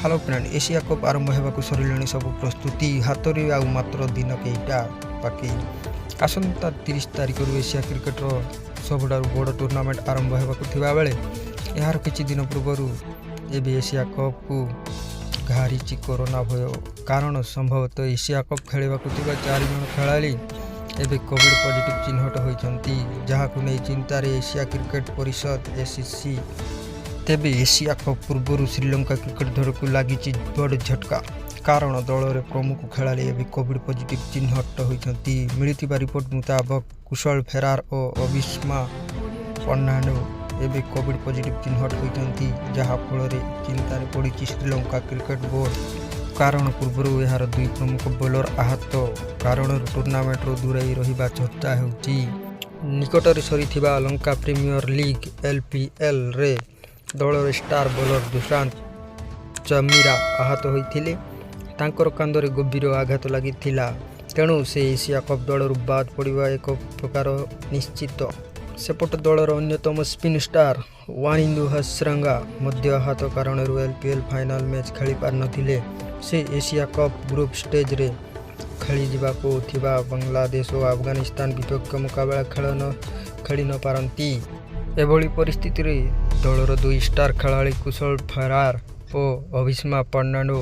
Hello friend, Asia cup ଆରମ୍ଭ ହେବାକୁ ସରିଲାଣି ସବୁ ପ୍ରସ୍ତୁତି। ହାତରେ ଆଉ ମାତ୍ର ଦିନ କେଇଟା ବାକି। ଆସନ୍ତା 30 ତାରିଖରୁ ଏସିଆ କ୍ରିକେଟର ସବୁଠାରୁ ବଡ଼ ଟୁର୍ଣ୍ଣାମେଣ୍ଟ ଆରମ୍ଭ ହେବାକୁ ଥିବାବେଳେ ଏହାର କିଛି ଦିନ ପୂର୍ବରୁ ଏବେ ଏସିଆ କପ୍କୁ ଘାରିଛି କରୋନା ଭୟ। କାରଣ ସମ୍ଭବତଃ ଏସିଆ କପ୍ ଖେଳିବାକୁ ଥିବା ଚାରି ଜଣ ଖେଳାଳି ଏବେ କୋଭିଡ୍ ପଜିଟିଭ୍ ଚିହ୍ନଟ ହୋଇଛନ୍ତି, ଯାହାକୁ ନେଇ ଚିନ୍ତାରେ ଏସିଆ କ୍ରିକେଟ ପରିଷଦ, ଏସିସି। ତେବେ ଏସିଆ କପ୍ ପୂର୍ବରୁ ଶ୍ରୀଲଙ୍କା କ୍ରିକେଟ ଦଳକୁ ଲାଗିଛି ବଡ଼ ଝଟକା। କାରଣ ଦଳରେ ପ୍ରମୁଖ ଖେଳାଳି ଏବେ କୋଭିଡ୍ ପଜିଟିଭ୍ ଚିହ୍ନଟ ହୋଇଛନ୍ତି। ମିଳିଥିବା ରିପୋର୍ଟ ମୁତାବକ, କୁଶଳ ଫେରାର ଓ ଅବିସ୍ମା ଫର୍ଣ୍ଣାଣ୍ଡୋ ଏବେ କୋଭିଡ୍ ପଜିଟିଭ୍ ଚିହ୍ନଟ ହୋଇଛନ୍ତି, ଯାହା ଫଳରେ ଚିନ୍ତାରେ ପଡ଼ିଛି ଶ୍ରୀଲଙ୍କା କ୍ରିକେଟ ବୋର୍ଡ। କାରଣ ପୂର୍ବରୁ ଏହାର ଦୁଇ ପ୍ରମୁଖ ବୋଲର ଆହତ କାରଣରୁ ଟୁର୍ଣ୍ଣାମେଣ୍ଟରୁ ଦୂରେଇ ରହିବା ଚର୍ଚ୍ଚା ହେଉଛି। ନିକଟରେ ସରିଥିବା ଲଙ୍କା ପ୍ରିମିୟର ଲିଗ୍, ଏଲପିଏଲରେ ଦଳର ଷ୍ଟାର ବୋଲର ଦୁଷ୍ମନ୍ତ ଚମିରା ଆହତ ହୋଇଥିଲେ। ତାଙ୍କର କାନ୍ଧରେ ଗଭୀର ଆଘାତ ଲାଗିଥିଲା। ତେଣୁ ସେ ଏସିଆ କପ୍ ଦଳରୁ ବାଦ୍ ପଡ଼ିବା ଏକ ପ୍ରକାର ନିଶ୍ଚିତ। ସେପଟେ ଦଳର ଅନ୍ୟତମ ସ୍ପିନ୍ ଷ୍ଟାର ୱାନିନ୍ଦୁ ହସରଙ୍ଗା ମଧ୍ୟ ଆହତ କାରଣରୁ ଏଲପିଏଲ ଫାଇନାଲ ମ୍ୟାଚ୍ ଖେଳିପାରିନଥିଲେ। ସେ ଏସିଆ କପ୍ ଗ୍ରୁପ୍ ଷ୍ଟେଜରେ ଖେଳାଯିବାକୁ ଥିବା ବାଂଲାଦେଶ ଓ ଆଫଗାନିସ୍ତାନ ବିପକ୍ଷ ମୁକାବିଲା ଖେଳି ନପାରନ୍ତି। ଏଭଳି ପରିସ୍ଥିତିରେ ଦଳର ଦୁଇ ଷ୍ଟାର ଖେଳାଳି କୁଶଳ ଫେରାର ଓ ଅଭିସ୍ମା ଫର୍ଣ୍ଣାଣ୍ଡୋ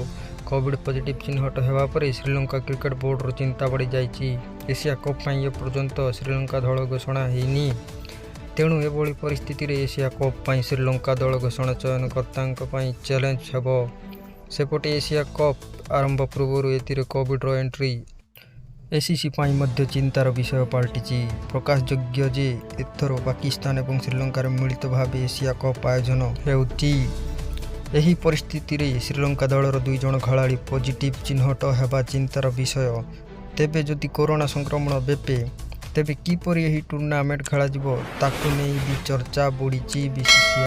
କୋଭିଡ୍ ପଜିଟିଭ୍ ଚିହ୍ନଟ ହେବା ପରେ ଶ୍ରୀଲଙ୍କା କ୍ରିକେଟ ବୋର୍ଡର ଚିନ୍ତା ବଢ଼ିଯାଇଛି। ଏସିଆ କପ୍ ପାଇଁ ଏପର୍ଯ୍ୟନ୍ତ ଶ୍ରୀଲଙ୍କା ଦଳ ଘୋଷଣା ହୋଇନି। ତେଣୁ ଏଭଳି ପରିସ୍ଥିତିରେ ଏସିଆ କପ୍ ପାଇଁ ଶ୍ରୀଲଙ୍କା ଦଳ ଘୋଷଣା ଚୟନକର୍ତ୍ତାଙ୍କ ପାଇଁ ଚ୍ୟାଲେଞ୍ଜ ହେବ। ସେପଟେ ଏସିଆ କପ୍ ଆରମ୍ଭ ପୂର୍ବରୁ ଏଥିରେ କୋଭିଡର ଏଣ୍ଟ୍ରି ଏସିସି ପାଇଁ ମଧ୍ୟ ଚିନ୍ତାର ବିଷୟ ପାଲଟିଛି। ପ୍ରକାଶଯୋଗ୍ୟ ଯେ, ଏଥର ପାକିସ୍ତାନ ଏବଂ ଶ୍ରୀଲଙ୍କାରେ ମିଳିତ ଭାବେ ଏସିଆ କପ୍ ଆୟୋଜନ ହେଉଛି। ଏହି ପରିସ୍ଥିତିରେ ଶ୍ରୀଲଙ୍କା ଦଳର ଦୁଇ ଜଣ ଖେଳାଳି ପଜିଟିଭ୍ ଚିହ୍ନଟ ହେବା ଚିନ୍ତାର ବିଷୟ। ତେବେ ଯଦି କରୋନା ସଂକ୍ରମଣ ବ୍ୟାପେ, ତେବେ କିପରି ଏହି ଟୁର୍ଣ୍ଣାମେଣ୍ଟ ଖେଳାଯିବ, ତାକୁ ନେଇ ବି ଚର୍ଚ୍ଚା ବଢ଼ିଛି। ବିସିସିଆଇ